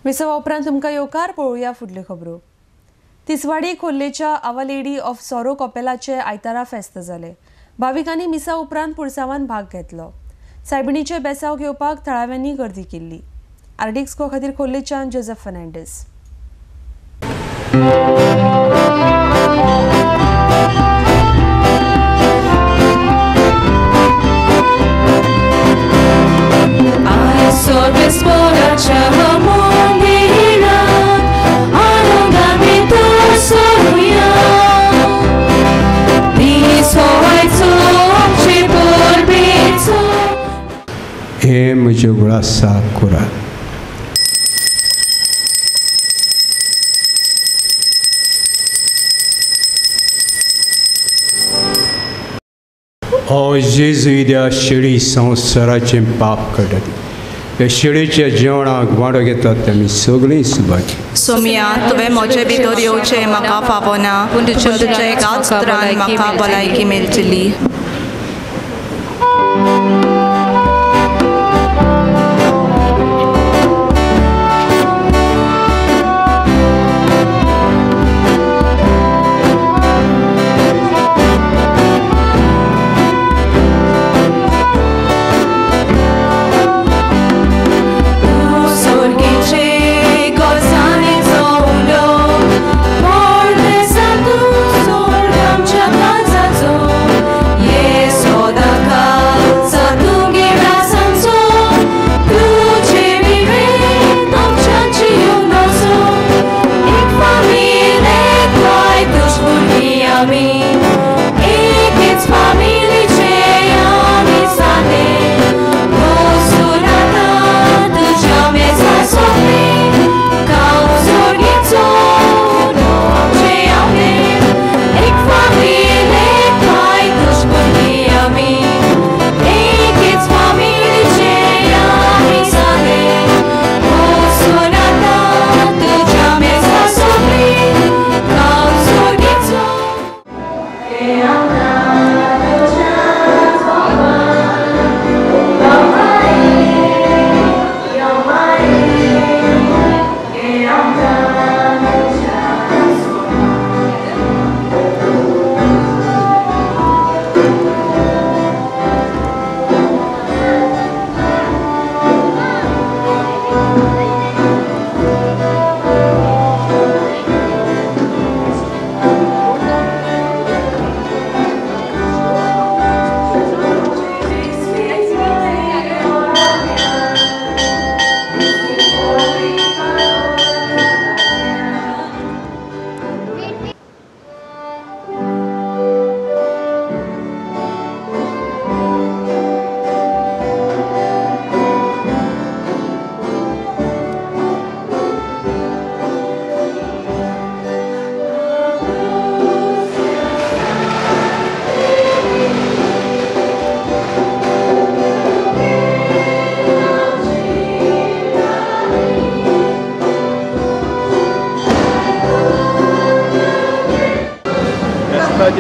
विसवा उपरांत तुमकां येवकार. पळोवया फुडल्यो खबरो. Tiswadi खोर्लेच्या our lady of sorrow कॉपेलाचे आयतारा फेस्त जाले. भाविकांनी मिसा उपरांत पुरसावान भाग घेतलो. सायबिणीचे बेसाव घेवपाक थळाव्यांनी गर्दी केल्ली. आरडीएक्स खातीर खोर्लेच्यान जोसेफ फर्नांडीस. हे म्हज्या गुळासा कुरात. ओ जेजू त्या शेळी संवसाराचें पाप काडटा, ह्या शेळीच्या जेवणाक वांटो घेतात आमी सगळीं सुबाची. सोमिया, तुवें म्हजे भितर येवचें म्हाका फावना, पूण तुज्या एकाच उतरान म्हाका भलायकी मेळटली.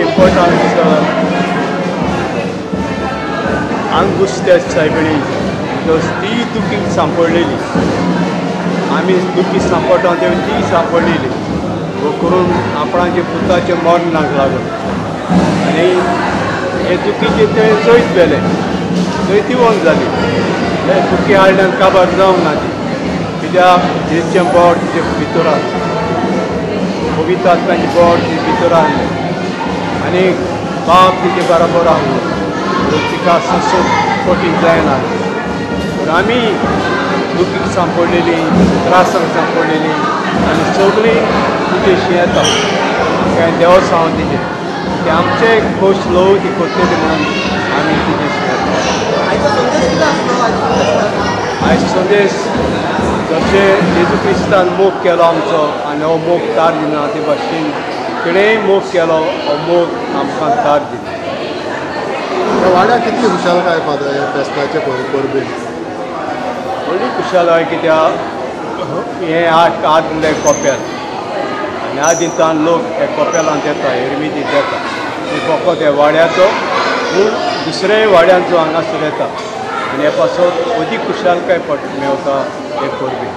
इम्पोर्टन्स अंगुस्त्या सायबिणी because ती दुखी सांपडलेली, आमी दुखी सांपडटा तेन्ना ती सांपडलेली करून आपणाचे पुताचें मरणाक लागून आनी हे दुखीचें तें जैत व्हेलें, जैतिवंत जाली. हे दुखी हाडल्यान काबार जावंक ना ती, कित्याक जेजचें बोट तिचे भितर आसलें, पवित्र आत्म्याचें बोट तिचे भितर आसलें आनी बाप तिचे बराबर आसलो, तिका सोंसूंक कठीण जायना. पूण आमी दुखीक सांपडलेली, त्रासांक सांपडलेली आनी सगळीं तिचेशी येता कांय देवसांव तिचें की आमचे खोश ल्हव ती करतली म्हणून आमी तिचेशी येता. आयज संदेश जशें जेजू क्रिस्तान मोग केलो आमचो आनी हो मोग तार दिना ते भाशेन तिणेंय मोग केलो, हो मोग आमकां तार दिना. वाड्याक कितली खुशालकाय फादर ह्या फेस्ताचे परबेन? व्हडली खुशालकाय, कित्याक हें 8 म्हणल्यार कोपेल आनी ह्या दिसान लोक ह्या कोपेलांत येता, एरमितींत येता. ते फकत ह्या वाड्याचो पूण दुसऱ्याय वाड्यांचो हांगासर येता आनी हे पासत अदीक खुशालकाय मेवता हे परबेन.